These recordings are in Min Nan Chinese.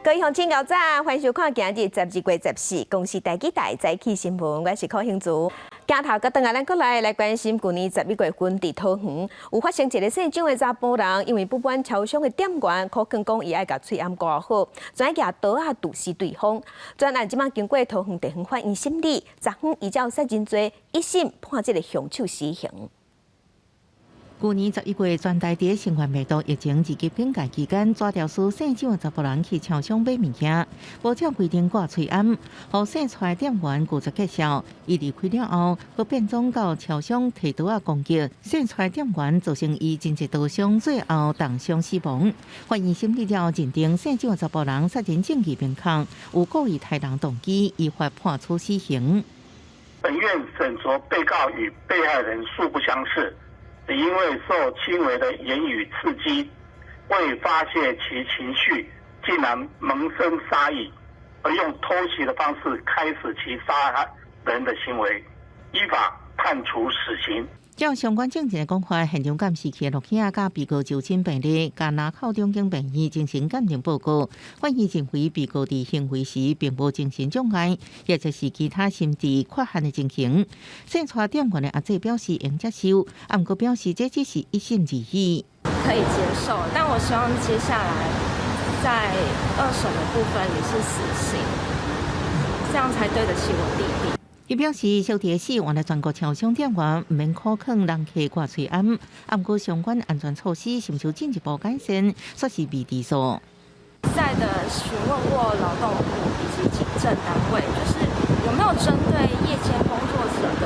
各位鄉親早晨，歡迎收看今日12月14公視台語台早起新聞，我是柯興祖。鏡頭閣轉來，咱閣來關心，舊年11月份佇桃園有發生一个姓蔣的查埔人，因為不滿超商的店員苦勸講伊愛共喙罨掛好，轉舉刀仔毒死對方。全案這馬經過桃園地方法院審理，昨昏依照殺人罪一審判這个兇手死刑。舊年11月，全台佇新冠病毒疫情二級警戒期間，紙條師姓蔣的查埔人去超商買物件，無照規定掛喙罨，予姓蔡店員拒絕接受。伊離開了後，閣變裝到超商提刀仔攻擊姓蔡店員，造成伊真濟刀傷，最後重傷死亡。法院審理了後認定姓蔣的查埔人殺人證據明確，有故意殺人動機，依法判處死刑。本院審酌被告與被害人素不相識，只因為受輕微的言語刺激，為發洩其情緒，竟然萌生殺意，而用偷襲的方式開始其殺人的行為，依法判處死刑。照相關證人的講法，現場監視器錄影佮被告就診病歷，佮林口中間病院精神鑑定報告，法院認為被告佇行為時並無精神障礙，或者是其他心智缺陷的情形。姓蔡店員的阿姐表示會接受，毋過表示這只是一審而已。可以接受，但我希望接下來在二審的部分也是死刑，這樣才對得起我弟弟。伊表示，小弟死原來全國超商店員毋免苦勸人客掛喙罨，毋過相關安全措施是毋是有進一步改善，煞是未知數。再的詢問過勞動部以及警政單位，就是有沒有針對夜間工作者的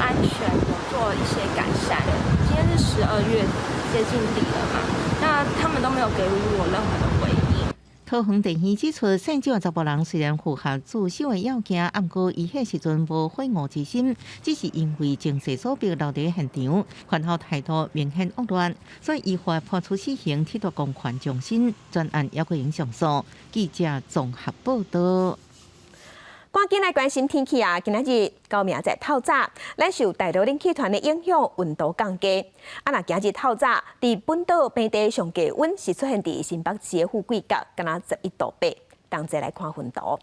安全有做一些改善？今天是12月接近底了嘛，那他們都沒有給予我任何的回應。桃園地院指出，姓蔣的查埔人雖然符合自首的要件，毋過伊彼時陣無悔惡之心，只是因為情勢所逼留佇現場，犯後態度明顯惡劣，所以依法判處死刑，剝奪公權終身。全案猶閣會上訴。記者綜合報道。趕緊來關心天氣啊！今仔日到明仔載透早，咱受大陸冷氣團的影響，溫度降低。啊，若今日透早，佇本島平地上低溫是出現佇新北市的富貴角，敢若11度8。同齊來看雲圖。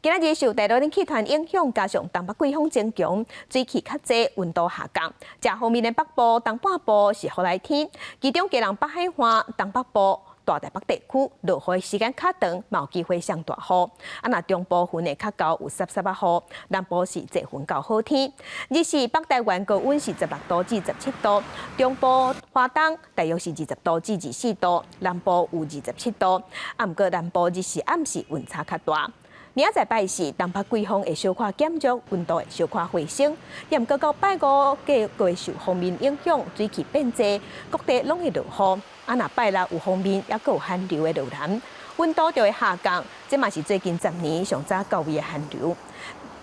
今仔日受大陸冷氣團影響，加上東北季風增強，水汽較濟，溫度下降。正鋒面的北部、東半部是雨來天，其中基隆北海岸、東北部、大台北地區落雨的時間較長，嘛有機會上大雨。啊，若中部雲會較厚，有濕濕仔雨；南部是濟雲到好天。日時北台灣高溫是16度至17度，中部花東大約是20度至24度，南部有27度。啊，毋過南部日時暗時溫差較大。明仔載拜四，東北季風會小可減弱，溫度會小可回升。也毋過到拜五，繼續受鋒面影響，水汽變濟，各地攏會落雨。啊，若拜六有鋒面，猶閣有寒流的落來，溫度就會下降。這嘛是最近10年上早到位的寒流。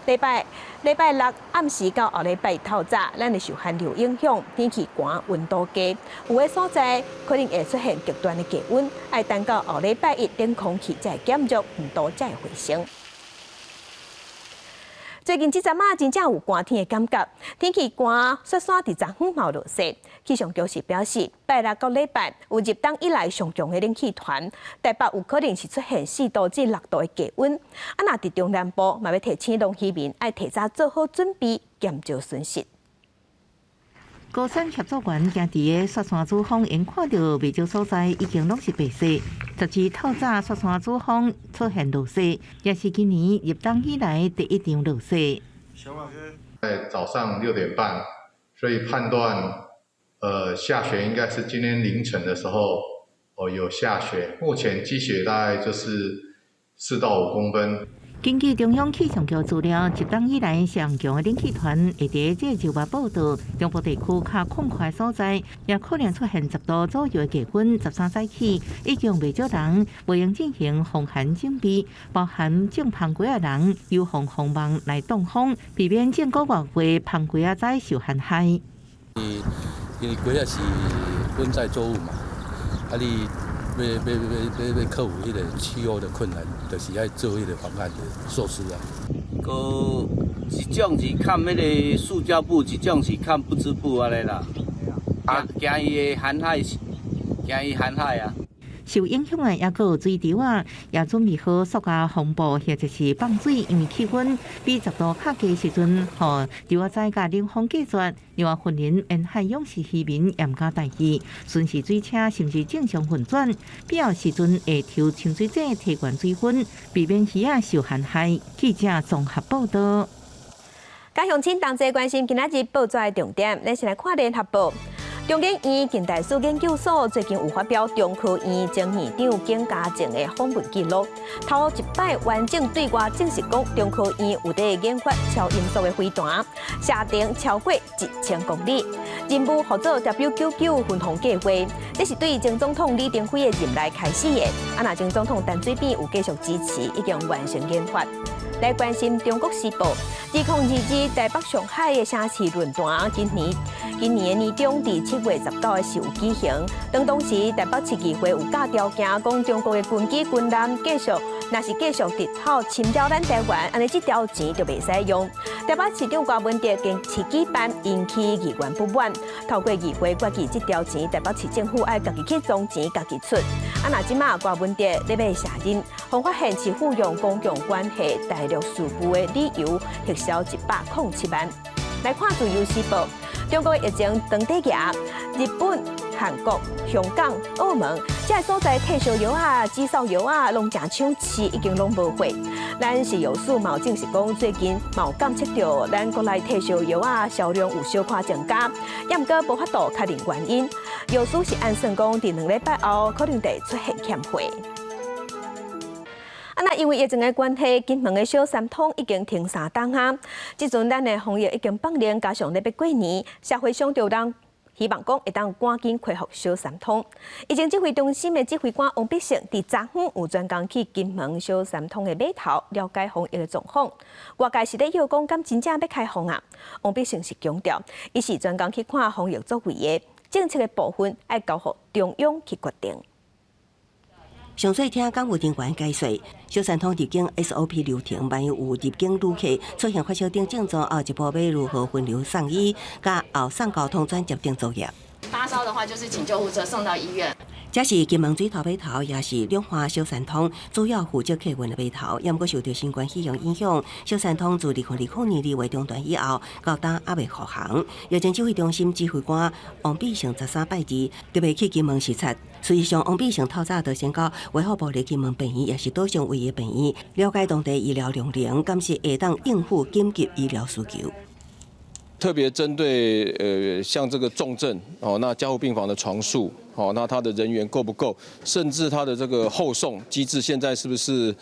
禮拜六暗時到後禮拜透早，咱會受寒流影響，天氣寒，溫度低，有的所在可能會出現極端的低溫。愛等到後禮拜一，冷空氣才會減弱，溫度才會回升。最近這陣仔真正有寒天的感覺，天氣寒，雪山佇昨昏嘛落雪。氣象局是表示，拜六到禮拜有入冬以來上強的冷氣團，台北有可能是出現4度至6度的低溫。啊，若佇中南部嘛欲提醒農漁民愛提早做好準備，減少損失。高山協作員行佇个雪山主峰，𪜶看著袂少所在已經攏是白雪。10日透早，雪山主峰出現落雪，也是今年入冬以來第一場落雪。在早上6點半，所以判斷，下雪應該是今天凌晨的時候，哦，有下雪。目前積雪大概就是4到5公分。根據中央氣象局資料，入冬以來上強的冷氣團會佇這晝夜報到，中部地區較曠闊所在，也可能出現10度左右的低溫。13早起已經袂少人袂用進行防寒準備，包含種番瓜的人有防風網來擋風，避免種個月會番瓜仔栽受寒害。因為瓜仔是溫帶作物嘛，啊你欲克服彼個氣候的困難，就是愛做彼個防寒的措施啊。閣一種是崁彼個塑膠布，一種是崁不織布按呢啦。啊，驚伊會寒害，驚伊寒害啊。受影響的抑閣有水池仔，也準備好塑膠風布或者是放水，因為氣溫比10度較低時陣，予池仔仔佮冷風隔絕。另外，雲林沿海養殖漁民嚴加注意，巡視水車是毋是正常運轉，必要時陣會抽清水井提懸水分，避免魚仔受寒害。記者綜合報道。佮鄉親同齊關心今仔日報紙的重點，咱先來看聯合報。中研院近代史研究所最近有發表中科院前院長景家正的訪問記錄，頭一擺完整對外證實講，中科院有佇研發超音速的飛彈，射程超過1000公里，任務號做 W99 分紅計劃，這是對前總統李登輝的任內開始的。啊，若前總統陳水扁有繼續支持，已經完成研發。來關心中國時報，2022台北上海的城市論壇，今年的年中佇7月19日是有舉行。當時台北市議會有加條件，講中國的軍機軍艦繼續，若是繼續直頭侵擾咱台灣，按呢這條錢就袂使用。台北市長柯文哲堅持舉辦，引起議員不滿。透過議會決議這條錢，台北市政府愛家己去裝錢，家己出。啊，若這馬柯文哲咧欲卸任，予發現市府用公共關係大陸事務的理由，核銷107萬。來看自由時報，中國疫情當底行，日本、韓國、香港、澳門這个所在退燒藥啊、止嗽藥啊，攏誠搶市，已經攏無貨。咱食藥署嘛有證實講，最近嘛有監測著咱國內退燒藥啊銷量有小可增加，也毋過無法度確認原因。藥師是按算講，佇2禮拜後可能會出現欠貨。啊，那因為疫情的關係，金門的小三通已經停3冬啊。這陣咱的防疫已經放寬，加上咧欲過年，社會上就人希望講會當趕緊恢復小三通。疫情指揮中心的指揮官王必勝佇昨昏有專工去金門小三通的碼頭了解防疫的狀況。外界是咧臆講，敢真正欲開放啊？王必勝是強調，伊是專工去看防疫作為的政策的部分，愛交予中央去決定。上細聽港務人員解說，小三通入境 SOP 流程，萬一有入境旅客出現發燒等症狀，後一步欲如何分流送醫，佮後送交通轉接等作業。發燒的話，就是請救護車送到醫院。這是金門水頭碼頭，也是兩岸小三通主要負責客運的碼頭。也毋過受著新冠肺炎影響，小三通自2020年2月中斷以後，到今猶未復航。疫情指揮中心指揮官王必勝13拜二特別去金門視察。事實上，王必勝透早就先到衛福部的金門病院，也是島上唯一病院，了解當地醫療量能，敢是會當應付緊急醫療需求。特別針對像這個重症哦，那加護病房的床數哦，那他的人員夠不夠？甚至他的這個後送機制現在是不是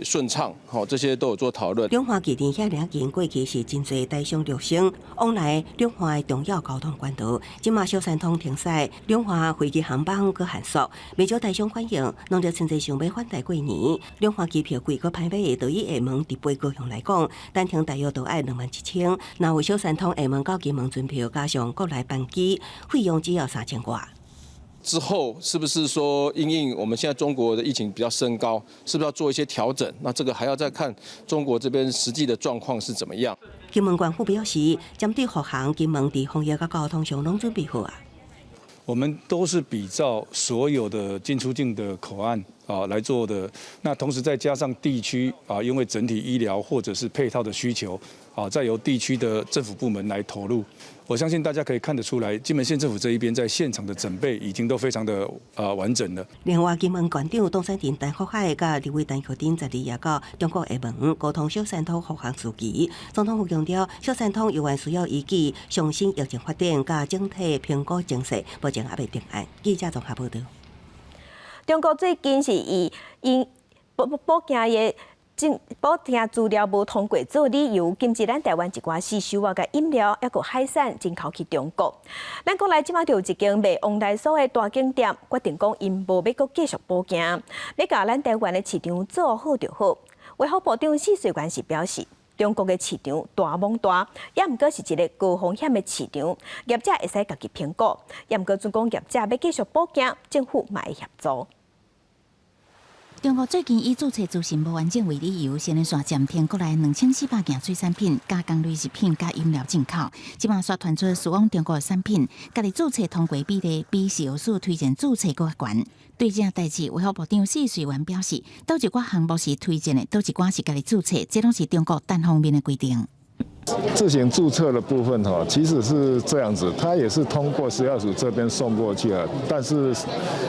順暢？好，這些都有做討論。兩岸距離遐爾近，過去是真濟台商陸生往來兩岸的重要交通管道。這馬小三通停駛，兩岸飛機航班閣限速，袂少台商反映，農曆春節想欲返台過年，兩岸機票貴閣歹買。對於廈門直飛高雄來講，單程大約都愛21,000。若有小三通廈門到金門船票，加上國內班機，費用只要3000外。之後是不是說因應我們現在中國的疫情比較升高，是不是要做一些調整？那這個還要再看中國這邊實際的狀況是怎麼樣。金門縣府表示，針對復航，金門佇防疫佮交通上攏準備好啊。我們都是比照所有的進出境的口岸啊來做的，那同時再加上地區啊，因為整體醫療或者是配套的需求啊，再由地區的政府部門來投入。我相信大家可以看得出來，金門縣政府這一邊在現場的準備已經都非常的完整了。另外，金門縣長董選廷陳福海佮立委陳菊珍12也到中國廈門溝通小三通復航事宜。總統府強調，小三通猶原需要依據上新疫情發展佮整體評估情勢，目前猶未定案。記者綜合報導。中國最近是以因補件的補件資料無通過做理由，禁止咱台灣一寡市售仔佮飲料，抑閣海產進口去中國。咱國內這馬就有一間賣旺來酥的大間店，決定講𪜶無欲閣繼續補件，欲共咱台灣的市場做好就好。衛福部長施瑞元是表示，中國的市場大罔大，也毋過是一个高風險的市場，業者會使家己評估。也毋過準講業者欲繼續補件，政府嘛會協助。中國最近以註冊資訊無完整為理由，先連續暫停國內2400件水產品、加工類食品佮飲料進口。這擺煞傳出輸往中國的產品，家己註冊通過比例比食藥署推薦註冊閣較懸。對這代誌，衛福部長許瑞元表示，佗一寡項目是推薦的，佗一寡是家己註冊，這攏是中國單方面的規定。自行註冊的部分哈，其實是這樣子，他也是通過食藥署這邊送過去啊，但是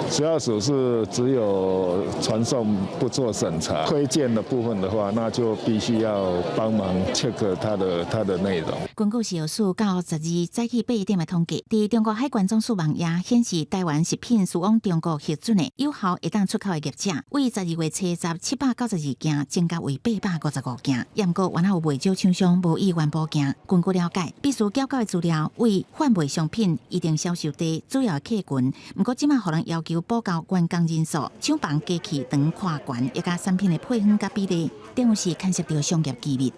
食藥署是只有傳送不做審查。推薦的部分的話，那就必須要幫忙 check 它的內容。根據食藥署到12早起8點的統計，佇中國海關總署網頁顯示，台灣食品輸往中國核准的有效會當出口的業者，為12月初十792件，增加為855件。毋過，原來有袂少廠商無意願補件。根據了解，必須繳交的資料為販賣商品一定銷售地主要客群。毋過，這擺予人要求補交員工人數、廠房機器長寬懸，以及產品的配方佮比例，等於是牽涉著商業機密。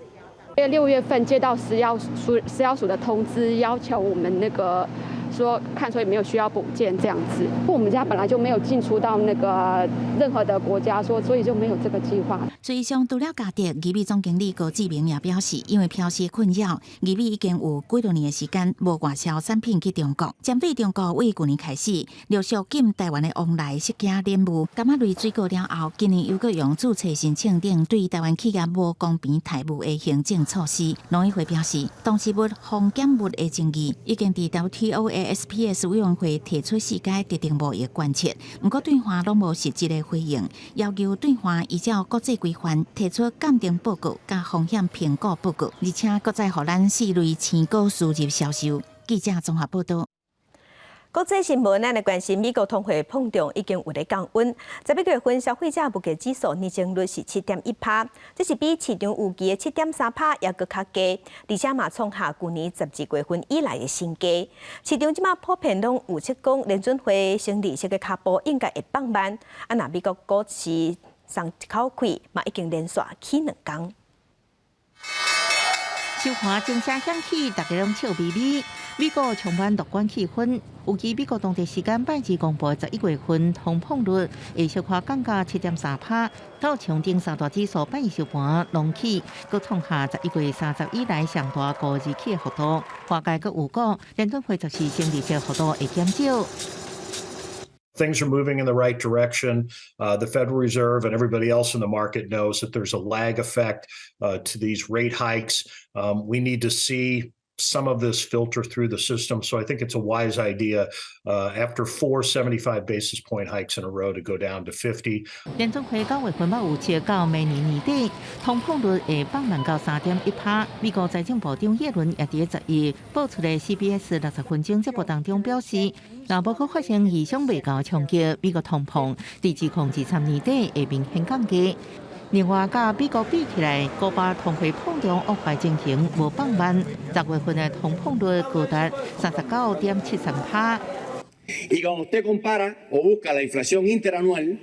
6月份接到食藥署的通知，要求我們那個說看說有沒有需要補件這樣子。我們家本來就沒有進出到那個任何的國家，說所以就沒有這個計劃。事實上，除了嘉德，義美總經理高志明也表示，因為飄絲困擾，義美已經有幾多年的時間無外銷產品去中國。針對中國為舊年開始陸續禁台灣的往來食物蓮霧、柑仔類水果了後，今年又閣用註冊申請等對台灣企業無公平待遇的行政措施。農委會表示，動植物防檢物的爭議已經佇 WTO SPS 委員會提出世界特定貿易關切，毋過對方攏無實質的回應，要求對方依照國際規範提出鑑定報告佮風險評估報告，而且閣再予咱四類鮮果輸入銷售。記者綜合報導。國際新聞，咱來關心美國通貨膨脹已經有咧降溫。11月份消費者物價指數年增率是7.1趴，這是比市場預期的7.3趴猶閣較低，而且嘛創下舊年12月份以來的新低。市場這馬普遍攏預測講，聯準會升利息的腳步應該會放慢。啊，若美國股市鬆一口氣，嘛已經連續起兩工。收盤鐘聲響起，大家攏笑眯眯。美國充滿樂觀氣氛，預計美國當地時間拜二公布11月份通膨率會小可降到7.3趴，道瓊斯三大指數拜二收盤攏起，閣創下11月30以來上大五日起的幅度。華爾街閣預估，聯準會14升利息幅度會減少。 Things are moving in the right direction. The Federal Reserve and everybody else in the market knows that there's a lag effect to these rate hikes. We need to see some of this filter through the system. So I think it's a wise idea after four 75 basis point hikes in a row to go down to 50. 聯準會9月份嘛預測到明年年底，通膨率會放慢到3.1趴。美國財政部長耶倫也佇11播出的 CBS 60分鐘節目當中表示，若無閣發生意想袂到的衝擊，美國通膨佇2023年底會明顯降低。另外，佮美國比起來，古巴通貨膨脹惡化情形無放慢，10月份的通膨率高達39.73趴。 Y cuando usted compara o busca la inflación interanual,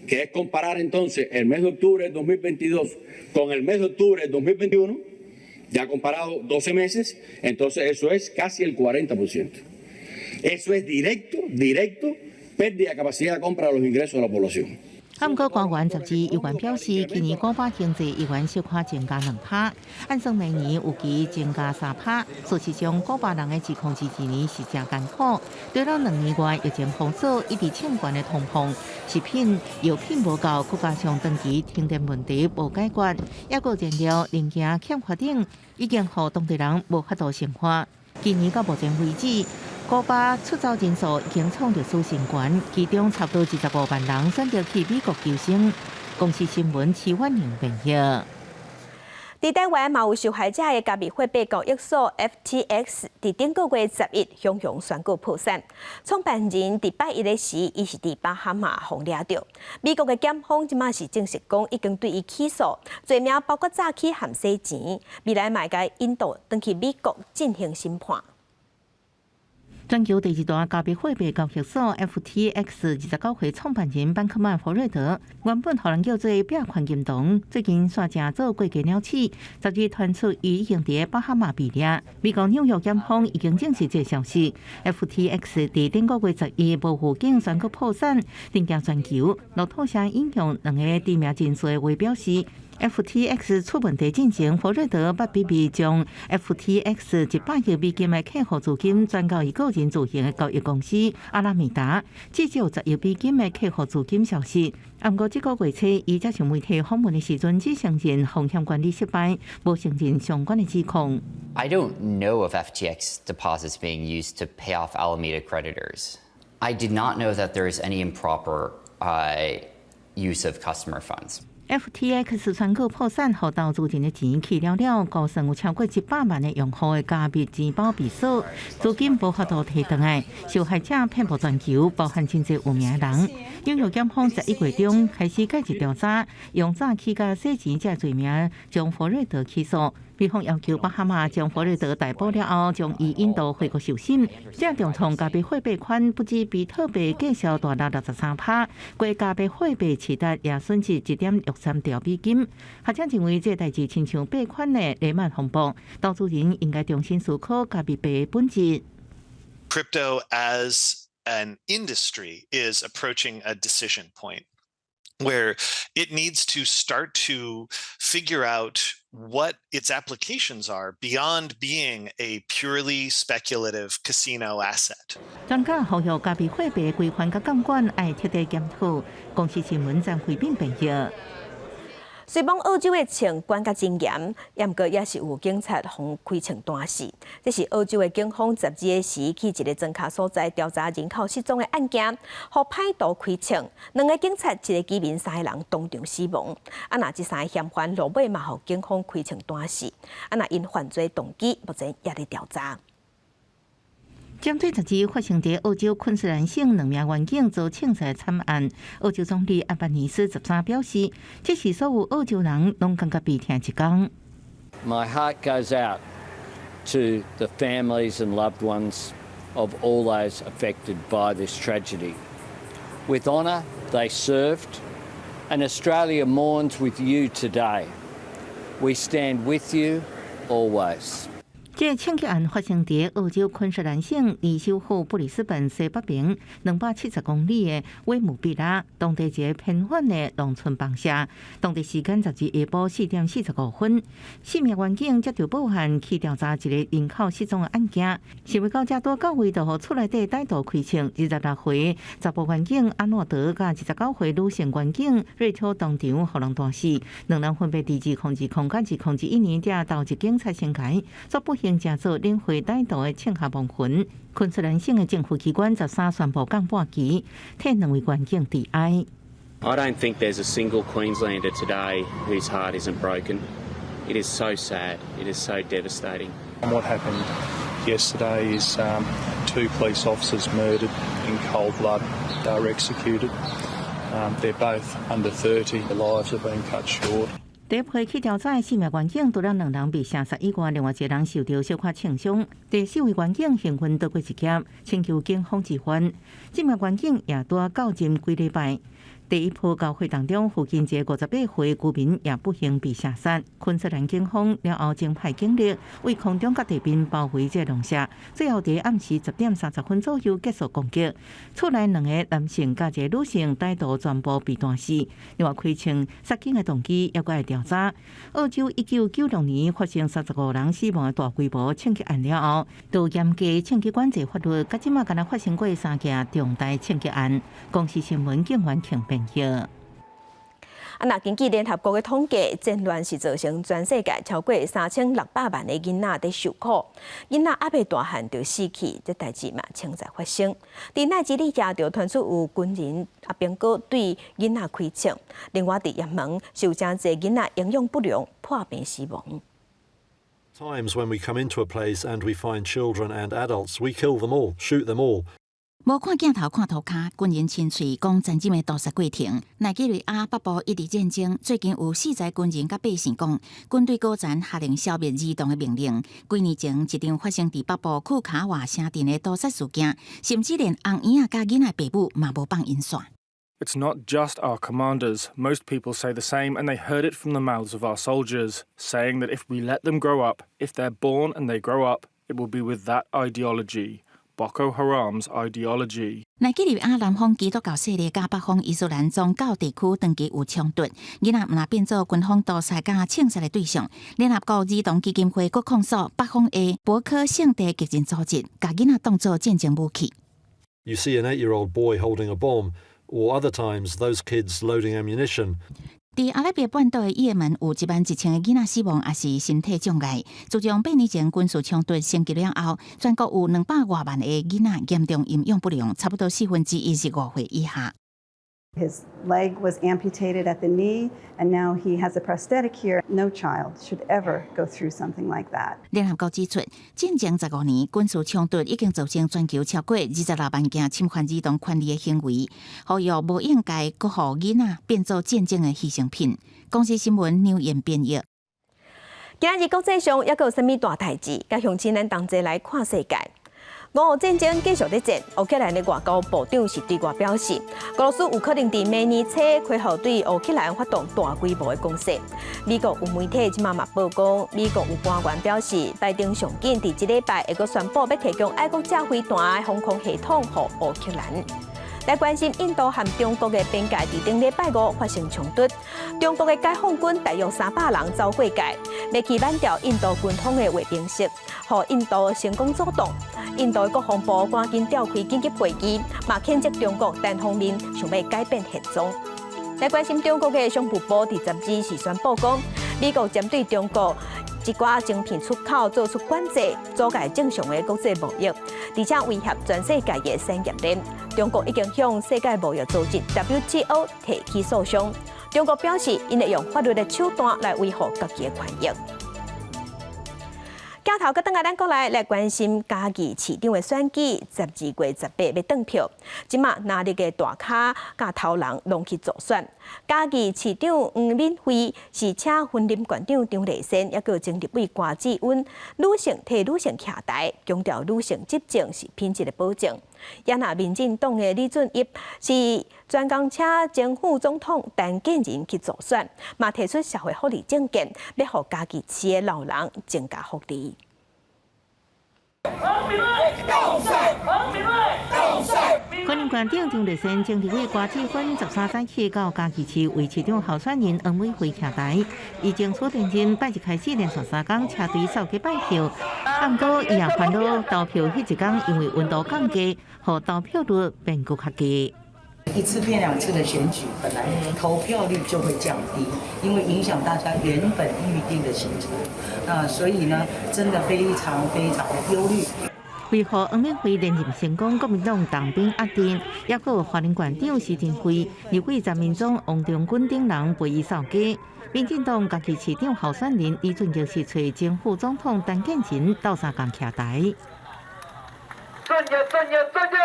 que es comparar entonces el mes de octubre del 2022 con el mes de octubre del 2021, ya comparado 12 meses, entonces eso es casi el 40%. Eso es directo, directo, pérdida de capacidad de compra de los ingresos de la población. 啊，毋過官員12猶原表示，今年古巴經濟猶原小可增加2趴，按算明年預期增加3趴。事實上，古巴人的2022年是誠艱苦，對了2年外疫情封鎖，一直衝懸的通膨，食品、藥品無夠，閣加上長期停電問題無解決，抑閣燃料零件欠缺等，已經予當地人無法度生活。今年到目前為止，古巴出走人數已經創歷史新高，其中差不多25萬人選擇去美國求生。公視新聞徐婉寧編譯。佇台灣嘛有受害者的加密貨幣交易所 FTX，佇頂個月11雄雄宣告破產。創辦人佇拜一的時，伊是佇巴哈馬予掠著。美國的檢方這馬是證實講，已經對伊起訴，罪名包括詐欺和洗錢，未來嘛會共引渡轉去美國進行審判。全球第二大加密貨幣交易所 FTX 29歲創辦人班克曼弗瑞德，原本予人叫做幣圈金童，最近煞成做過街鳥鼠，十日傳出伊已經佇巴哈馬被掠。美國紐約檢方已經證實這個消息。FTX 佇頂個月11無預警宣告破產，震驚全球。路透社引用兩个知名人士的話表示，FTX 出問題進前，弗瑞德捌秘密將 FTX 100億美金的客戶資金轉到伊個人自營的交易公司阿拉米達，至少10億美金的客戶資金消失。毋過這個月初，伊接受媒體訪問的時陣，只承認風險管理失敗，無承認相關的指控。 I don't know of FTX deposits being used to pay off Alameda creditors. I did not know that there is any improper use of customer funds. FTX 宣告破產，予投資人的錢去了了，估算有超過100萬的用戶的加密錢包被鎖，資金無法度提轉來，受害者遍佈全球，包含真濟有名人。紐約檢方11月中開始介入調查，用詐欺佮洗錢這罪名將弗瑞德起訴。美方要求巴哈馬將弗瑞德逮捕了後，將伊引渡回國受審。這重創加密貨幣圈，不止比特幣價數大落63%，規加密貨幣市值也損失1.63兆美金。學者認為，這代誌親像幣圈的雷曼風暴，投資人應該重新思考加密幣的本質。 Crypto as an industry is approaching a decision point where it needs to start to figure out what its applications are beyond being a purely speculative casino asset. 專家呼籲加密貨幣規範佮監管愛徹底檢討。公視新聞張惠敏編譯。雖罔澳洲的槍管較真嚴，毋過也是有警察予開槍彈死。這是澳洲的警方12日時去一个莊跤所在調查人口失蹤的案件，予歹徒開槍，兩个警察、一个居民、三个人當場死亡。啊，若這三个嫌犯落尾嘛，予警方開槍彈死。啊，若𪜶犯罪動機目前也佇調查。針對12發生佇澳洲昆士蘭省兩名員警遭槍殺慘案，澳洲總理阿巴尼斯13表示，這是所有澳洲人攏感覺悲痛一工。 My heart goes out to the families and loved ones of all those affected by this tragedy. With honour, they served, and Australia mourns with you today. We stand with you always. 這個槍擊案發生佇澳洲昆士蘭省離首府布里斯本西北邊270公里的威姆比拉，當地一个偏遠的農村房舍。當地時間12下晡4點45分，四名員警接到報案去調查一个人口失蹤的案件。想袂到才拄到位，就予厝內底歹徒開槍。26歲查埔員警阿諾德佮29歲女性員警瑞秋當場予人彈死，兩人分別佇2020佮2021年才投入警察生涯，煞不幸成做領會歹徒的槍下亡魂。昆士蘭省的政府機關13宣布降半旗，替兩位員警致哀。 I don't think there's a single Queenslander today whose heart isn't broken. It is so sad. It is so devastating. What happened yesterday is two police officers murdered in cold blood. They were executed. They're both under 30. Their lives have been cut short. 第一批去調查的四名員警，除了兩人被射殺以外，另外一個人受著小可槍傷。第四位員警幸運躲過一劫，請求警方支援。這名員警也拄仔到任幾禮拜。第一波交火當中，附近一个58歲居民也不幸被射殺。昆士蘭警方了後增派警力，對空中佮地面包圍這个農舍，最後佇暗時10點30分左右結束攻擊。厝內兩个男性佮一个女性歹徒全部被彈死。另外開槍殺警的動機猶閣愛調查。澳洲1996年發生35人死亡的大規模槍擊案了後，就嚴格槍擊管制法律，到這馬干焦發生過三件重大槍擊案。公視新聞警員慶編譯。啊，若根據聯合國的統計，戰亂是造成全世界超過3600萬的囡仔佇受苦，囡仔猶未大漢就死去，這代誌嘛常在發生。佇奈及利亞就傳出有軍人阿兵哥對囡仔開槍，另外佇也門是有誠濟囡仔營養不良破病死亡。 Times when we come into a place and we find children and adults, we kill them all, shoot them all. 無看鏡頭看塗跤，軍人親喙講殘忍的屠殺過程。奈及利亞北部一直戰爭，最近有四十軍人佮百姓講，軍隊高層下令消滅兒童的命令。幾年前，一場發生佇北部庫卡瓦城鎮的屠殺事件，甚至連紅嬰仔佮囡仔爸母嘛無放𪜶煞。 It's not just our commanders. Most people say the same, and they heard it from the mouths of our soldiers, saying that if we let them grow up, if they're born and they grow up, it will be with that ideology. Boko Haram's ideology. 奈及利亞南方基督教勢力佮北方伊斯蘭宗教地區長期有衝突，囡仔毋但變做軍方屠殺佮槍殺的對象。聯合國兒童基金會閣控訴北方的博科聖地激進組織，共囡仔當做戰爭武器。 You see an 8-year-old boy holding a bomb, or other times those kids loading ammunition. 佇阿拉伯半島的也門有1萬1千个囡仔死亡，抑是身體障礙。自從8年前軍事衝突升級了後，全國有200外萬个囡仔嚴重營養不良，差不多1/4是5歲以下。 His leg was amputated at the knee, and now he has a prosthetic here. No child should ever go through something like that. 聯合國指出，進前15年軍事衝突已經造成全球超過26萬件侵犯兒童權利的行為，呼籲無應該閣予囡仔變做戰爭的犧牲品。公視新聞劉燕編譯。今仔日國際上猶閣有啥物大代誌？佮鄉親咱同齊來看世界。俄烏戰爭繼續咧戰，烏克蘭的外交部長是對外表示，俄羅斯有可能佇明年初開予對烏克蘭發動大規模的攻勢。美國有媒體這馬嘛報講，美國有官員表示，拜登上緊佇這禮拜會閣宣布欲提供愛國者飛彈的防空系統予烏克蘭。來關心印度和中國的邊界，佇頂禮拜五發生衝突，中國的解放軍大約300人走過界，欲去攔掉印度軍方的衛兵室，予印度成功阻擋。印度的國防部趕緊召開緊急會議，嘛譴責中國單方面想欲改變現狀。來關心中國的商務部佇12是宣布講，美國針對中國一寡晶片出口做出管制，阻礙正常的國際貿易，而且威脅全世界的產業鏈。中國已經向世界貿易組織 WTO 提起訴訟。中國表示，𪜶會用法律的手段來維護家己的權益。鏡頭閣轉來咱國內來關心嘉義市長的選舉，12月18欲轉票。這馬藍綠的大咖佮頭人攏去助選。嘉義市長黃敏惠是請雲林縣長張麗善，抑閣前立委柯志恩女性替女性徛台，強調女性執政是品質的保證。也若民進黨的李俊逸是專工請前副總統陳建仁去助選，嘛提出社會福利政見，欲予嘉義市的老人增加福利。黃敏惠當選，黃敏惠當選。雲林縣長張麗善、前立委柯志恩13早起到嘉義市為市長候選人黃敏惠徛台，伊爭取連任，拜一開始連續3工車隊掃街拜票，毋過伊也煩惱投票彼一工因為溫度降低，予投票率變閣較低。一次變兩次的選舉，本來投票率就會降低，因為影響大家原本預定的行程。啊，所以呢，真的非常非常的憂慮。為予黃敏惠連任成功，國民黨重兵壓陣，抑閣有花蓮縣長施廷輝、立委陳明忠、王中軍等人陪伊掃街。民進黨嘉義市長候選人李俊逸是揣前副總統陳建仁鬥相共徛台。俊逸，俊逸，俊逸！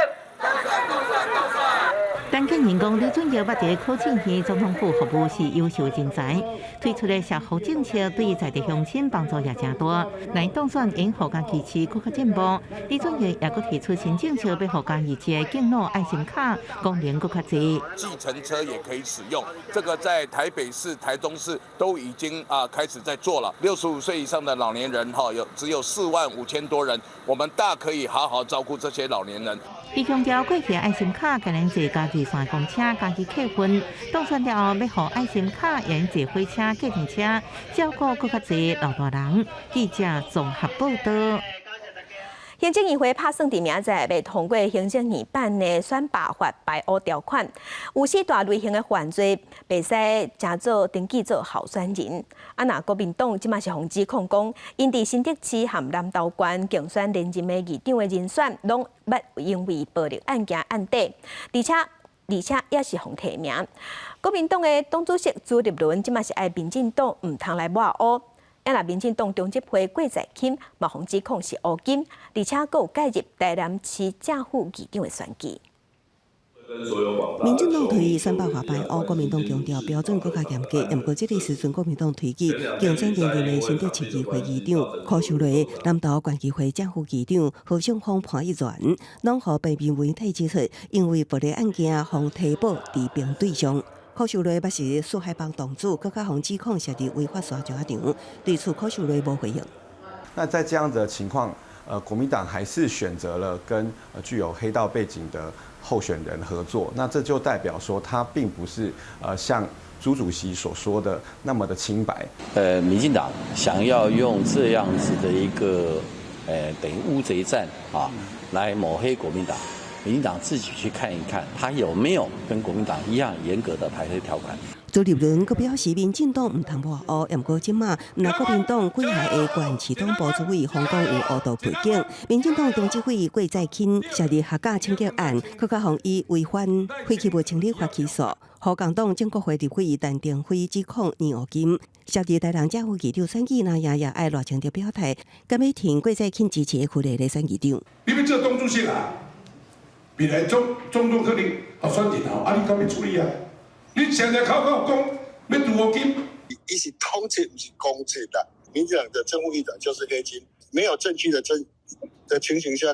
陳建仁講，李俊逸捌佇考試院總統府服務是優秀人才，推出的社福政策對在地鄉親幫助也誠大。來當選會予嘉義市閣較進步。李俊逸也閣提出新政策，欲予嘉義市的敬老愛心卡功能閣較濟。計程車也可以使用，這個在台北市、台中市都已經啊開始在做了。65歲以上的老年人哈，有只有4萬5千多人，我們大可以好好照顧這些老年人。伊強調，過去愛心卡共人坐嘉義線公車、嘉義客運，當選了後，欲予愛心卡用坐火車、計程車，照顧閣較濟老大人。記者綜合報道。行政院會拍算佇明仔載欲通過行政院版的選罷法排污條款，有四大類型的犯罪袂使成做登記做候選人。啊，若國民黨這馬是予指控講，𪜶佇新竹市和南投縣競選連任的議長的人選，攏捌因為暴力案件案底，而且也是予提名。國民黨的黨主席朱立倫這馬是愛民進黨毋通來抹烏。啊，若民進黨中執會郭在清嘛，予指控是烏金，而且閣有介入台南市正副議長的選舉。民進黨推選罷法排烏，國民黨強調標準閣較嚴格。毋過這个時陣，國民黨推舉競選連任的新竹市議會議長柯秀瑞、南投縣議會正副議長何勝峰潘一元，攏予平面媒體指出，因為暴力案件，予提報佇兵對上。柯秀瑞捌是四海幫黨主，閣較予指控涉佇違法沙石場，對此柯秀瑞無回應。那在這樣的情況，國民黨還是選擇了跟具有黑道背景的候選人合作，那這就代表說他並不是像朱主席所說的那麼的清白。民進黨想要用這樣子的一個等於烏賊戰啊，來抹黑國民黨，民進黨自己去看一看，他有沒有跟國民黨一樣嚴格的排黑條款。朱立倫閣表示，民進黨毋通抹烏，毋過這馬，若國民黨幾下的縣市黨部主委予講有烏道背景，民進黨中執會郭在清涉佇學甲清潔案，閣較予以違反廢棄物清理法起訴。予共黨正國會立委陳亭妃指控捏烏金，涉佇台南正副議長選舉，若爺爺愛賴清德表態，敢欲挺郭在清支持的區內的選議長。你欲做黨主席啊？未來總統可能候選人吼，啊你敢欲處理啊？你常常口口講欲除烏金，伊是統治，毋是公職啦。民進黨的正副議長就是黑金，沒有證據的情形下，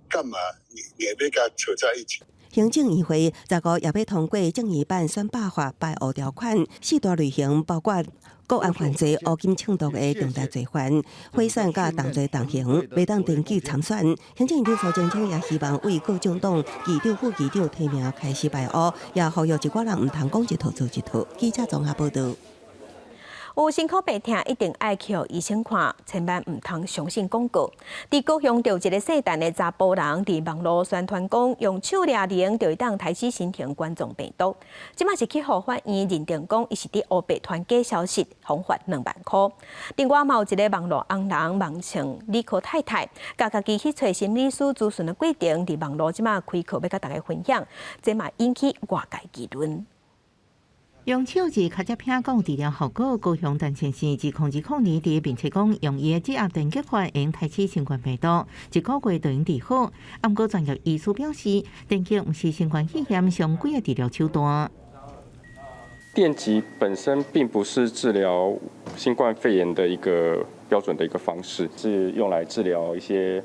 幹嘛你欲共扯在一起？行政院會15也欲通過正義版選罷法排烏條款，四大類型包括國安犯罪、烏金衝突的重大罪犯，賄選佮同罪同刑，袂當登記參選。行政院長蘇貞昌也希望為各政黨議長、副議長提名開始排烏，也呼籲一寡人毋通講一套做一套。記者綜合報導。有身軀病痛，一定愛去予醫生看，千萬毋通相信廣告。佇高雄著一个姓陳的查埔人，佇網路宣傳講，用手掠鈴就會當刣死新型冠狀病毒。這馬是去予法院認定講，伊是佇烏白傳假消息，予罰2萬箍。另外嘛有一个網路紅人，網稱理科太太，共家己去揣心理師諮詢的過程，佇網路這馬開課欲共大家分享，這嘛引起外界議論。用手指尻脊骿講治療效果，高雄陳先生2020年佇面冊講，用伊的指壓電擊法會用刣死新冠病毒，一個月就能治好。毋過專業醫師表示，電擊毋是新冠肺炎常規的治療手段。電擊本身並不是治療新冠肺炎的一個標準的一個方式，是用來治療一些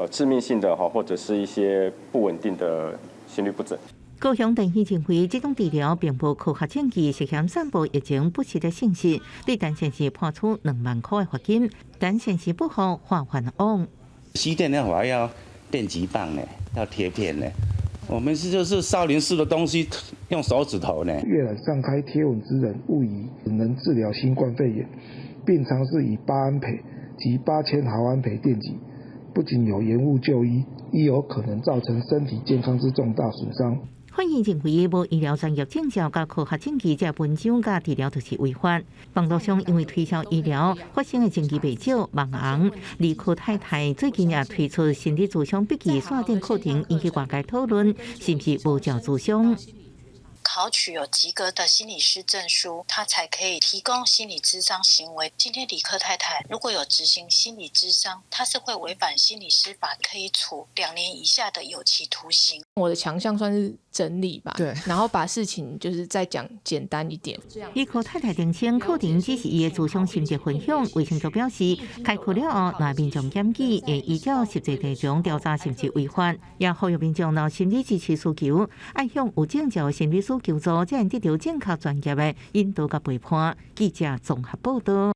致命性的或者是一些不穩定的心律不整。高雄電視認為，這種治療並無科學證據，涉嫌散布疫情不實的信息，對陳先生判處2萬箍的罰金。陳先生不服，發還枉。吸電的話要電擊棒呢，要貼片呢。我們是就是少林寺的東西，用手指頭呢。閱覽上開貼文之人誤以能治療新冠肺炎，並嘗試以8安培及8000毫安培電擊，不僅有延誤就醫，亦有可能造成身體健康之重大損傷。法院認為，無醫療專業證照佮科學證據，這文章佮治療就是違法。網路上因為推銷醫療發生的爭議袂少，網紅理科太太最近也推出心理諮商筆記線頂課程，引起外界討論，是毋是無照諮商？考取有及格的心理師證書，他才可以提供心理諮商行為。今天理科太太如果有執行心理諮商，他是會違反心理師法，可以處2年以下的有期徒刑。我的強項算是整理吧，然後把事情就是再講簡單一點。理科太太澄清，課程只是伊的諮商心得分享。衛生局表示，開課了後，若民眾檢舉，會依照實際內容調查是毋是違法，也呼籲民眾若心理支持需求，愛向有證照的心理師求助，才會得到正確專業的引導佮陪伴。記者綜合報導。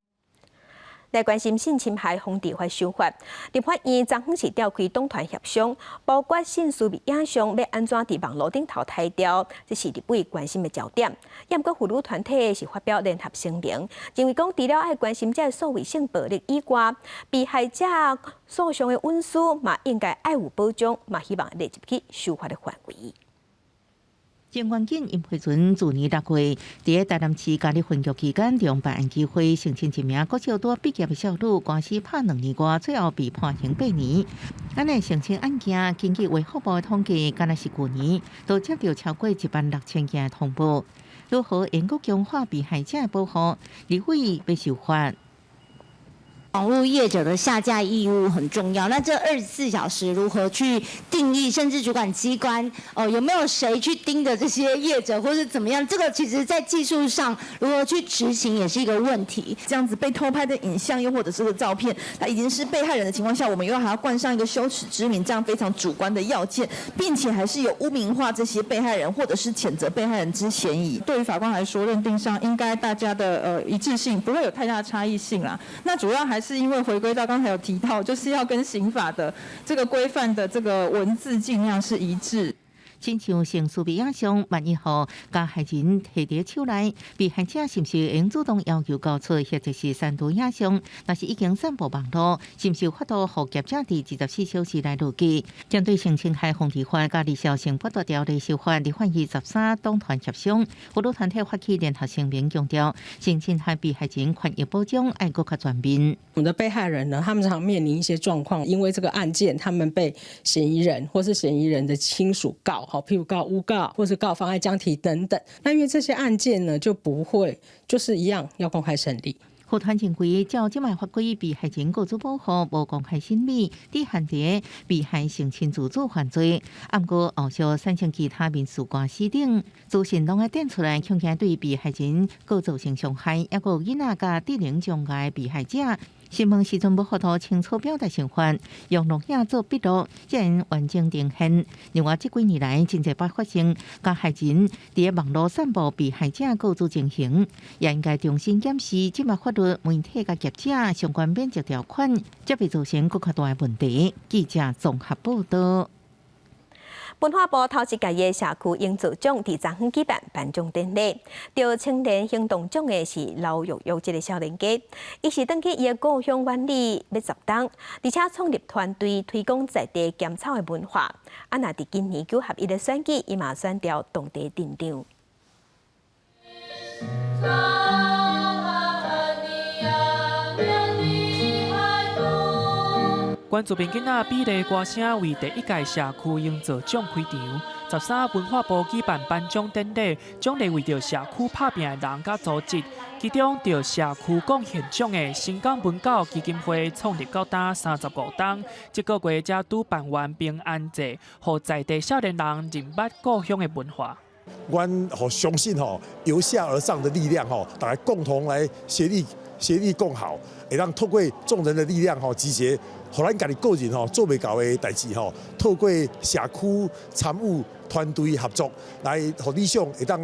來關心性侵害防治法修法，立法院昨昏是召開黨團協商，包括性私密影像欲按怎佇網路頂頭刣掉，這是立委關心的焦點。毋過婦女團體是發表聯合聲明，認為講除了愛關心這所謂性暴力以外，被害者訴訟的隱私嘛應該愛有保障，嘛希望列入去修法的範圍。鄭元錦殷惠純自年6月，佇台南市嘉里分局期間，利用辦案機會性侵一名國小拄畢業的少女，官司拍2年外，最後被判刑8年。按呢性侵案件，根據衛福部的統計，敢若是舊年都接到超過1萬6千件的通報。如何能夠強化被害者的保護？立委欲修法。網路業者的下架義務很重要，那這24小時如何去定義，甚至主管機關哦，有沒有誰去盯着這些業者，或是怎麼樣？這個其實在技術上如何去執行也是一個問題。這樣子被偷拍的影像，又或者是個照片，它已經是被害人的情況下，我們又還要冠上一個羞恥之名，這樣非常主觀的要件，並且還是有污名化這些被害人，或者是譴責被害人之嫌疑。對於法官來說，認定上應該大家的一致性不會有太大差異性啦。那主要還是因為回歸到剛才有提到，就是要跟刑法的這個規範的這個文字盡量是一致。親像性騷擾影像，萬一予加害人提佇手內，被害者是毋是應主動要求交出，或者是刪除影像？若是已經散布網路，是毋是有法度予業者佇24小時內錄記？針對性侵害防治法佮兒少性剝奪條例修法，立法院13黨團協商，婦女團體發起聯合聲明，強調性侵害被害人權益保障愛閣較全面。我們的被害人呢，他們常面臨一些狀況，因為這個案件，他們被嫌疑人或是嫌疑人的親屬告，好，譬如告誣告，或是告妨礙僵體等等。那因為這些案件呢，就不會就是一樣要公開審理。婦團認為，照這擺法規，被害人個資保護無公開審理，只限佇被害性侵自主犯罪。毋過後續產生其他民事官司等，資訊攏愛展出來，恐驚對被害人閣造成傷害，抑閣有囡仔佮智能障礙被害者。詢問時陣無法度清楚表達想法，用錄影做筆錄，才能完整呈現。另外，這幾年來真濟擺發生加害人佇網路散布被害者個資情形，也應該重新檢視這擺法律、媒體佮業者相關免責條款，才袂造成閣較大的問題。記者綜合報道。文化部頭一屆的社區營造獎佇昨昏舉辦頒獎典禮，得青年行動獎的是劉玉玉這个少年家，伊是轉去伊的故鄉苑裡欲10冬，而且創立團隊推廣在地甘草的文化。啊，若佇今年9合1的選舉，伊嘛選調當地鎮長。關注民囡仔美麗歌聲為第一屆社區營造獎開場，13文化部舉辦頒獎典禮，獎勵為著社區拍拚的人佮組織。其中，得社區貢獻獎的新港文教基金會創立到今35冬，這個月才拄辦完平安祭，予在地少年人認捌故鄉的文化。阮予相信吼，由下而上的力量吼，大家共同來協力協力共好，會當透過眾人的力量吼，集結，予咱家己個人吼做袂到的代誌吼，透過社區參與團隊合作，來予理想會當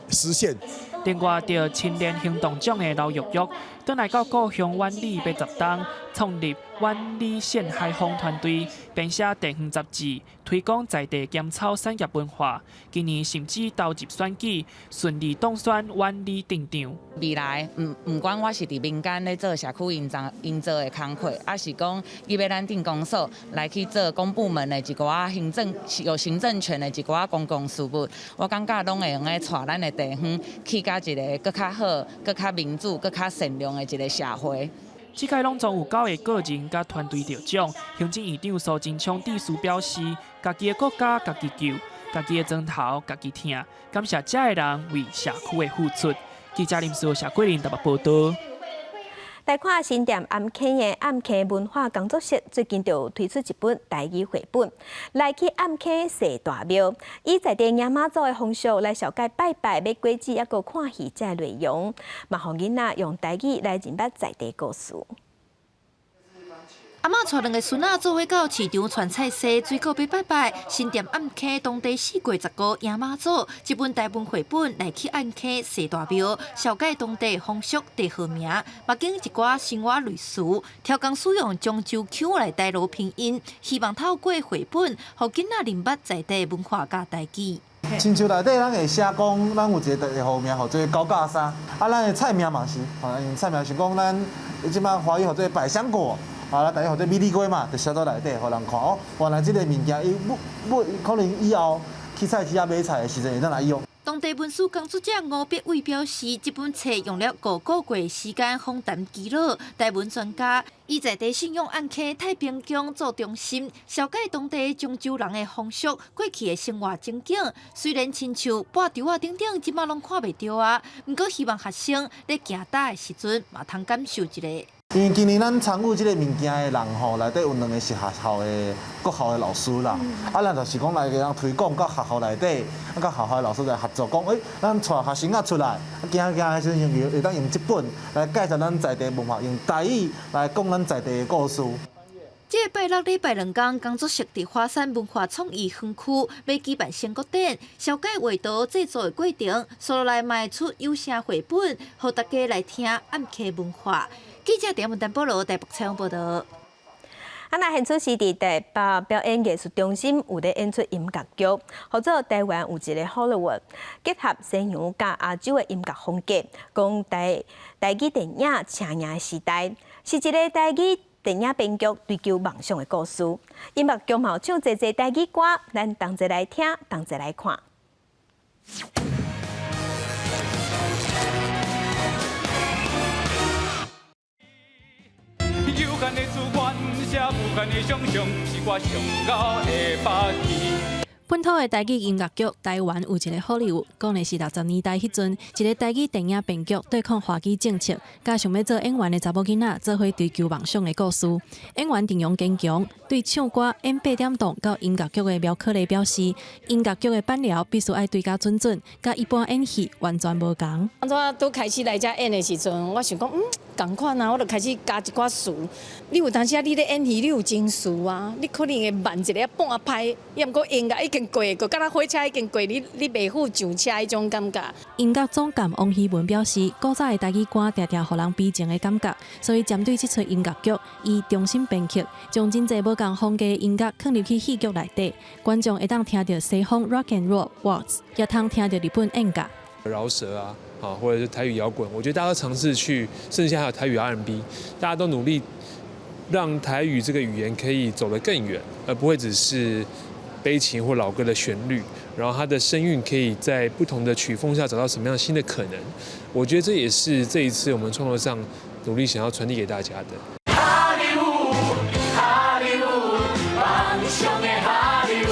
實現。另外，得青年行動獎的劉玉玉，轉來到故鄉苑裡欲10冬，創立苑裡線海風團隊，編寫地方雜誌，推廣在地甘草產業文化。今年甚至投入選舉，順利當選苑裡鎮長。未來，毋管我是佇民間咧做社區營造營造的工課，抑是講入欲咱鎮公所來去做公部門的一寡行政有行政權的一寡公共事務，我感覺攏會用得帶咱的地方去到一个閣較好、閣較民主、閣較善良的一个社會。這屆攏總有九个個人佮團隊得獎。行政院長蘇貞昌致辭表示，家己的國家家己救，家己的磚頭家己疼。感謝遮的人為社區的付出。記者林思謝桂林台北報道。來看新店暗坑的暗坑文化工作室，最近就推出一本台語繪本，來去暗坑踅大廟，以在地迎媽祖的風俗來紹介拜拜、買果子，抑閣看戲這內容，嘛予囡仔用台語來認捌在地故事。阿嬤帶兩个孫仔做伙到市場傳菜市，水果欲拜拜。新店暗坑當地四月15迎媽祖，這本台文繪本來去暗坑踅大廟，紹介當地風俗地號名，嘛揀一寡生活類詞，刁工使用漳州腔來台羅拼音，希望透過繪本，予囡仔認捌在地文化佮台語。親像內底咱會寫講，咱有一个地號名號做高架衫，啊，咱的菜名嘛是，吼，菜名是講咱這擺華語號做百香果。啊，咱台語號做米粒粿嘛，就寫佇內底，予人看哦。原來這个物件，伊不不可能以後去菜市仔買菜的時陣會當來用。當地文史工作者吳必偉表示，這本冊用了5個月時間訪談記錄，台文專家以在地信仰暗坑太平宮做中心，紹介當地漳州人的風俗、過去的生活情景。雖然親像跋櫥仔等等，這擺攏看袂著啊，毋過希望學生咧行搭的時陣，嘛通感受一下。因為今年咱參與這个物件的人吼，內底有兩个是學校的國校的老師啦，啊，咱就是講來給人推廣，佮學校內底，啊，佮學校的老師來合作，講，欸，咱帶學生仔出來，啊，行行的時陣，會當用這本來介紹咱在地文化，用台語來講咱在地的故事。這个拜六禮拜兩工，工作室佇華山文化創意園區欲舉辦成果展，紹介畫圖製作的過程，紲落來嘛會出有聲繪本，予大家來聽暗坑文化。記者陳文丹保羅台北採訪報導。啊，若現出是佇台北表演藝術中心有咧演出音樂劇，號做台灣有一个好萊塢，結合西洋佮亞洲的音樂風格，講台台語電影車贏時代，是一个台語電影編劇追求夢想的故事。音樂劇嘛有唱濟濟台語歌，咱同齊來聽，同齊來看。有限的資源，寫無限的想像，是我上𠢕的霸氣。本土的台語音樂劇《台灣有一个好萊塢》，講的是60年代彼陣，一个台語電影編劇對抗華語政策，佮想欲做演員的查某囡仔做伙追求夢想的故事。演員陣容堅強，對唱歌演八點檔到音樂劇的苗可麗表示，音樂劇的板料必須愛對甲準準，佮一般演戲完全無仝。當初拄開始來遮演的時陣，我想講，仝款啊，我就開始加一寡詞。你有當時啊，你咧演戲，你有情緒啊，你可能會慢一个半拍，抑毋過音樂已經過，就敢若火車已經過，你你袂赴上車彼種感覺。音樂總監王希文表示，古早的台語歌定定予人悲情的感覺，所以針對這齣音樂劇，伊重新編曲，將真濟無仝風格的音樂囥入去戲劇內底，觀眾會當聽著西方 rock and roll waltz，也通聽著日本演歌。饒舌啊，啊，或者是台語搖滾，我覺得大家都嘗試去，甚至現在還有台語 R&B，大家都努力讓台語這個語言可以走得更遠，而不會只是悲情或老歌的旋律，然後它的聲韻可以在不同的曲風下找到什麼樣新的可能。我覺得這也是這一次我們創作上努力想要傳遞給大家的。哈利塢，哈利塢，夢想的哈利塢。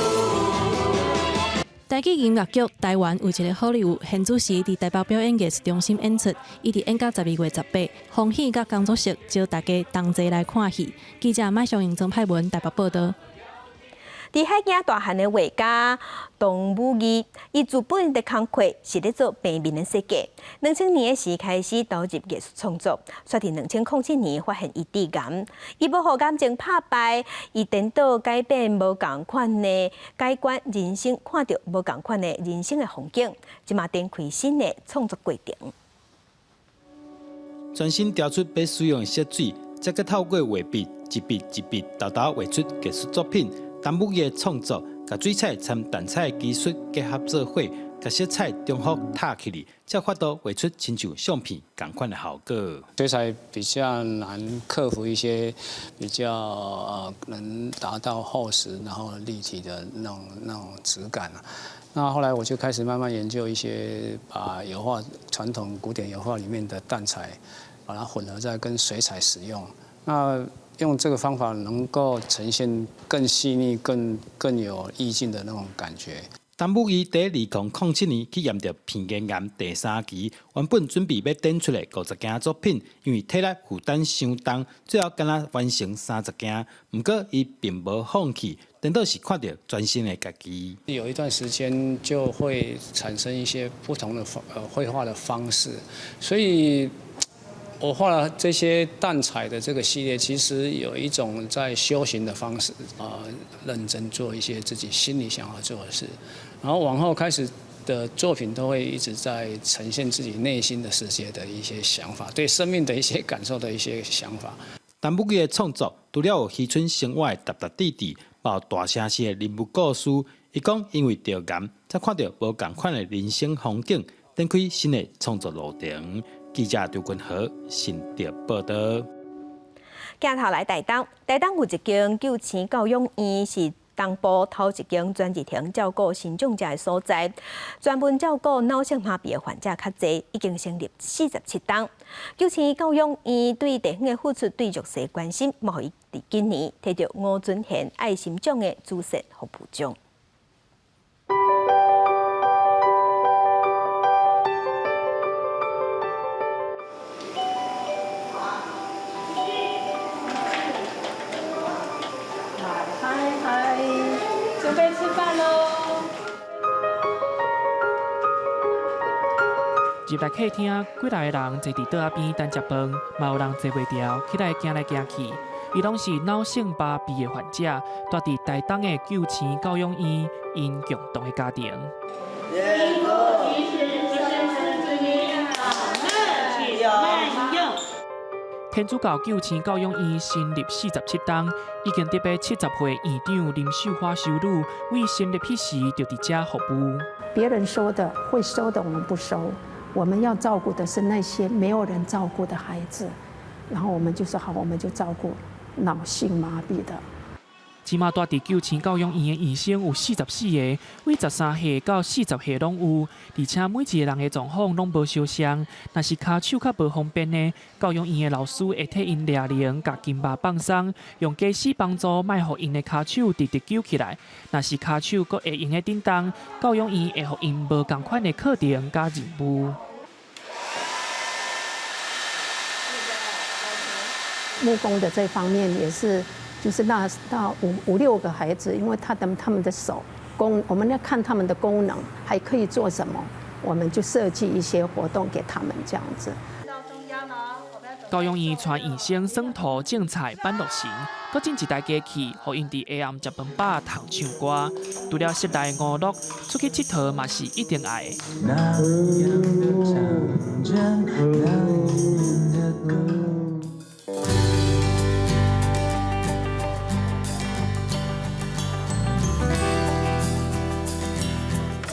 台語音樂劇《台灣有一个好萊塢》現主時佇台北表演藝術中心演出，一直演到12月18。歡喜佮工作室招大家同齊來看戲。記者麥尚英、曾派文台北報導。佇海景大漢的畫家唐武義，伊自本的工課是咧做平面的設計。2000年的時開始投入藝術創作，卻佇2007年發現伊致癌，伊無予癌症拍敗，伊顛倒改變無仝款的改觀人生，看著無仝款的人生的風景，這馬展開新的創作過程。專心調出欲使用的色水，再閣透過畫筆一筆一筆，沓沓畫出藝術作品。陳武義的創作，共水彩摻淡彩的技術結合做伙，共色彩重複疊起來，才法度畫出親像相片仝款的效果。水彩比較難克服一些比較能達到厚實然後立體的那種質感。那後來我就開始慢慢研究一些，把油畫傳統古典油畫裡面的淡彩，把它混合在跟水彩使用。那用這個方法能夠呈現更細膩、更有意境的那種感覺。陳武義佇2007年去驗著鼻咽癌第三期，原本準備欲展出的50件作品，因為體力負擔傷重，最後干焦完成30件。毋過伊並無放棄，顛倒是看著全新的家己。有一段時間就會產生一些不同的方繪畫的方式，所以我畫了這些淡彩的這個系列，其實有一種在修行的方式啊，認真做一些自己心裡想要做的事，然後往後開始的作品都會一直在呈現自己內心的世界的一些想法，對生命的一些感受的一些想法。陳武義的創作除了有漁村生活的沓沓滴滴，嘛有大城市的人物故事。伊講，因為著癌，才看著無仝款的人生風景，展開新的創作路程。記者張君和新竹報導。鏡頭來台東，台東有一間救星教養院，是東部頭一間專日停照顧身障者的所在，專門照顧腦性麻痹的患者較濟，已經成立47冬。救星教養院對地方的付出，對弱勢關心，嘛予伊佇今年提著吳尊賢愛心獎的慈善服務獎。嗨嗨，準備吃飯囉。入來客廳，幾來个人坐佇桌仔邊等食飯，嘛有人坐袂牢，起來行來行去。伊攏是腦性麻痹的患者，住佇台東的救星教養院，𪜶共同的家庭。天主教救星教養院成立47冬，已經特別70歲院長林秀花修女，為成立彼時就佇遮服務。別人收的會收的，我們不收。我們要照顧的是那些沒有人照顧的孩子，然後我們就說好，我們就照顧腦性麻痹的。這馬住佇救星教養院的醫生有44個，為13歲到40歲攏有，而且每一個人的狀況攏無相像。若是跤手較無方便的，教養院的老師會替𪜶掠鈴，共筋肉放鬆，用家私幫助，莫予𪜶的跤手直直揪起來。若是跤手閣會用得振動，教養院會予𪜶無仝款的課程佮任務。木工的這方面也是。就是那到五五六個孩子，因為他們的手功，我們要看他們的功能還可以做什麼，我們就設計一些活動給他們這樣子。教養院帶醫生耍土種菜挽路神，閣整一台機器，予𪜶佇下暗食飯飽通唱歌。除了室內娛樂，出去𨑨迌嘛是一定愛的。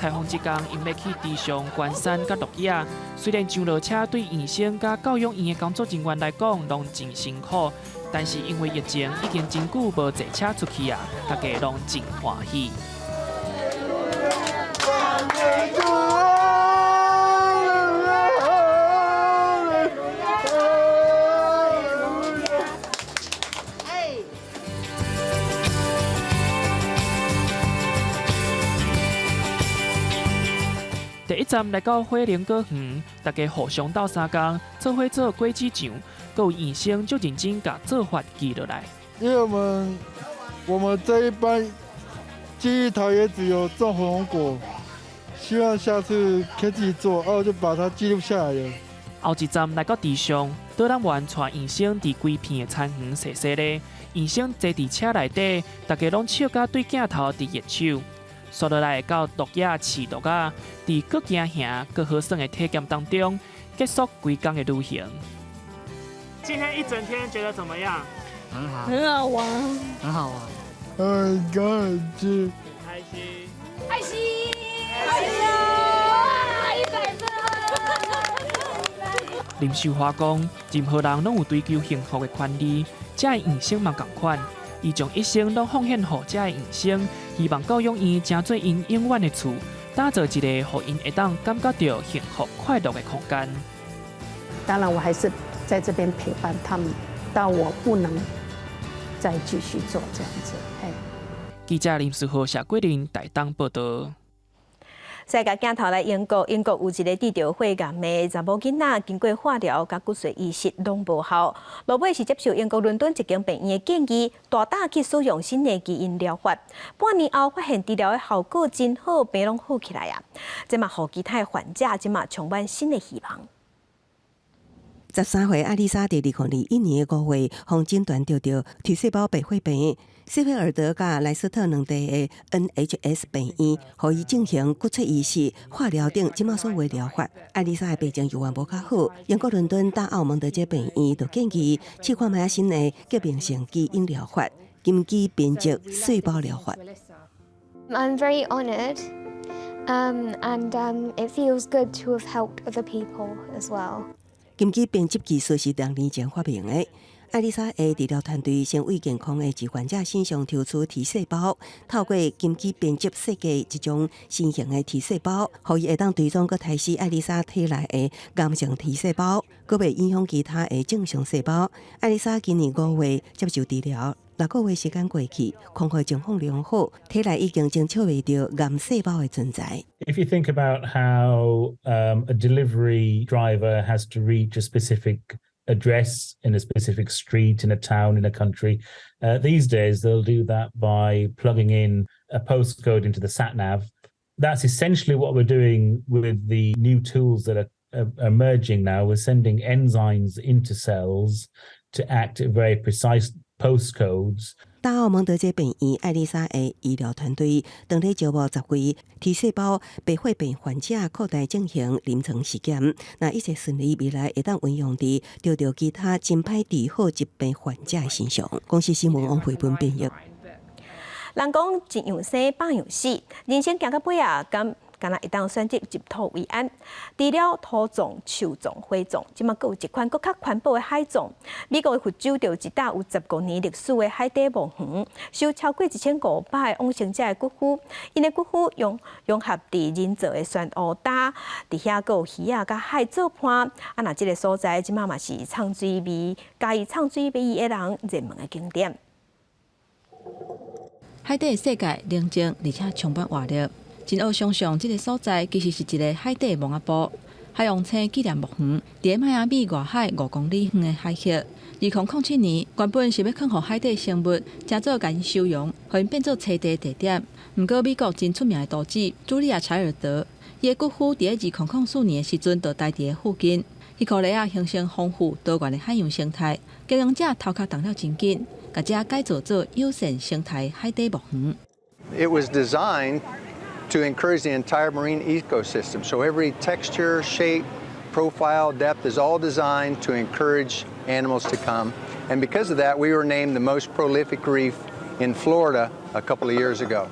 採訪這工，𪜶欲去池上、關山佮鹿野。雖然上落車對醫生佮教養院的工作人員來講，攏真辛苦，但是因為疫情已經真久無坐車出去啊，大家攏真歡喜。第一站來到火龍果園，大家互相鬥相共，做伙做果子醬，閣有醫生足認真共做法記落來。因為我們這一班記憶頭也只有種火龍果，希望下次可以自己做，哦，就把它記錄下來了。後一站來到池上，導覽員帶醫生佇規片的田園踅踅咧，醫生坐佇車內底，大家攏笑甲對鏡頭佇揮手。紲落來到鹿野飼鹿仔，佇閣驚嚇、閣好耍的體驗當中，結束規工的旅行。今天一整天覺得怎麼樣？很好，很好玩，很好玩，很開心，開心，開心，開心，哇，100分！林秀華講，任何人攏有追求幸福的權利，這个醫生嘛仝款。伊將一生攏奉獻予這个醫生，希望教養院成做𪜶永遠的厝，打造一個予𪜶會當感覺著幸福快樂的空間。當然，我還是在這邊陪伴他們，到我不能再繼續做這樣子。嘿。記者林思豪、謝桂林台東報導。世界鏡頭來英國，英國有一個得著血癌的查某囡仔，經過化療佮骨髓移植攏無效，落尾是接受英國倫敦一間病院的建議，大膽去使用新的基因療法。半年後發現治療的效果真好，病攏好起來啊！這嘛予其他的患者這嘛充滿新的希望。13歲艾麗莎佇2021年5月，予診斷著著 T 細胞白血病。謝菲爾德佮萊斯特兩地的 NHS 病院，予伊進行骨髓移植、化療等這馬所有療法。艾麗莎的病情猶原無較好，英國倫敦大奧蒙德這病院就建議試看覓新的革命性基因療法——金基編輯細胞療法。 I'm very honoured, and it feels good to have helped other people as well. 金基編輯技術是兩年前發明的。艾麗莎的治療團隊先為健康的志願者身上抽出 T 細胞，透過金基編輯設計一種新型的 T 細胞，予伊會當追蹤閣殺死艾麗莎體內的癌症 T 細胞，閣袂影響其他的正常細胞。艾麗莎今年5月接受治療，6個月時間過去，康復狀況良好，體內已經偵測袂著癌細胞的存在。 If you think about how a delivery driver has to reach a specific Address in a specific street, in a town, in a country. These days, they'll do that by plugging in a postcode into the sat nav. That's essentially what we're doing with the new tools that are emerging now. We're sending enzymes into cells to act at very precise postcodes. 大澳蒙德街病院愛麗莎的醫療團隊當咧招募10位 T 細胞白血病患者，擴大進行臨床試驗。若一切順利，未來會當運用佇治療其他真歹治好疾病患者的身上。公視新聞王慧文編譯。人講一樣生，百樣死，人生行到尾啊，敢敢若會當選擇入土為安。除了土葬、樹葬、火葬，這馬閣有一款閣較環保的海葬。美國的佛州就有一棟有15年歷史的海底墓園，收超過1500個往生者的骨灰。𪜶的骨灰融融合佇人造的珊瑚礁，佇遐閣有魚仔佮海做伴。啊，若這个所在這馬嘛是藏水味，佮意藏水味的人熱門的景點。海底世界寧靜而且充滿活力。真學想象，這个所在其實是一个海底墓仔埔。海王星紀念墓園佇邁阿密外海5公里遠的海域。2007年，原本是欲囥予海底生物，成做共𪜶收容，予𪜶變做棲地地點。毋過美國真出名的杜子茱莉亞柴爾德，伊的骨灰佇2004年的時陣就待佇附近。彼箍螺仔形成豐富多元的海洋生態，經營者頭殼動了真緊，共遮改造做友善生態海底墓園。 It was designed to encourage the entire marine ecosystem. So every texture, shape, profile, depth is all designed to encourage animals to come. And because of that, we were named the most prolific reef in Florida a couple of years ago.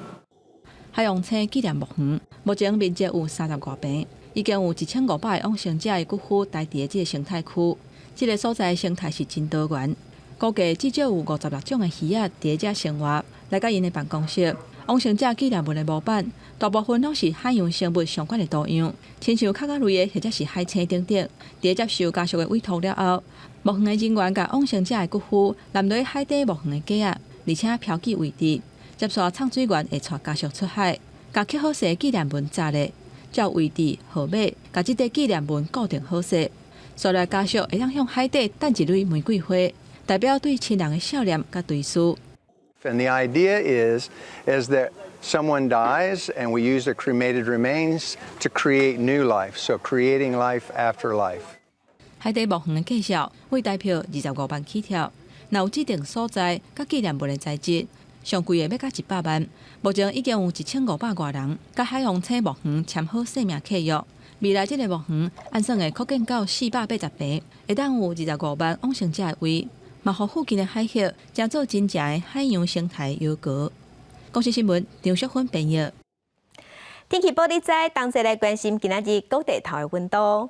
海王星紀念墓園目前面積有30外坪，已經有1500個往生者的骨灰待佇這个生態區。這个所在生態是真多元，估計至少有56種的魚仔佇遮生活。來到𪜶的辦公室，往生者紀念文的模板，大部分攏是海洋生物相關的圖樣，親像殼仔類的或者是海星等等。佇接受家屬的委託了後，墓園的人員共往生者的骨灰納入海底墓園的架仔，而且標記位置。接續送水員會帶家屬出海，共刻好勢紀念文紮咧，照位置號碼，共這塊紀念文固定好勢。紲來家屬會當向海底擲一蕊玫瑰花，代表對親人的想念佮追思。 And the idea is that someone dies and we use the cremated remains to create new life. So creating life after life. 海底墓園的價數為台票25萬起跳，若有指定所在佮紀念文的材質，上貴的欲到100萬。目前已經有1500外人佮海王星墓園簽好姓名契約。未來這个墓園按算會擴建到480坪，會當有25萬往生者的位，嘛予附近的海域成做真正的海洋生態遊閣。公視新聞張淑芬編譯。天氣報你知，同齊來關心今仔日各地頭的溫度。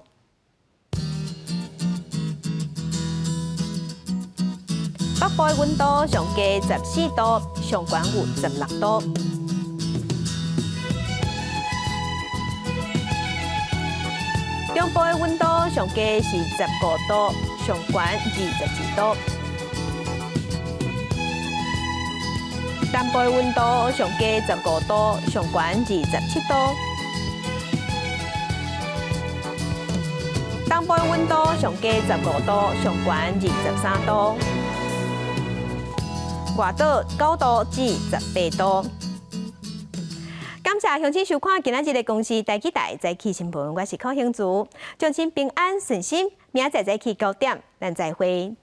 北部的溫度上低14度，上懸有16度。中部的溫度上低是15度，上懸22度。南部的溫度上低15度，上懸27度。東部的溫度上低15度，上懸23度。外島9度至18度。感謝鄉親收看今仔日的公視台語台早起新聞，我是柯興竹，祝親平安順心，明仔載早起9點，咱再會。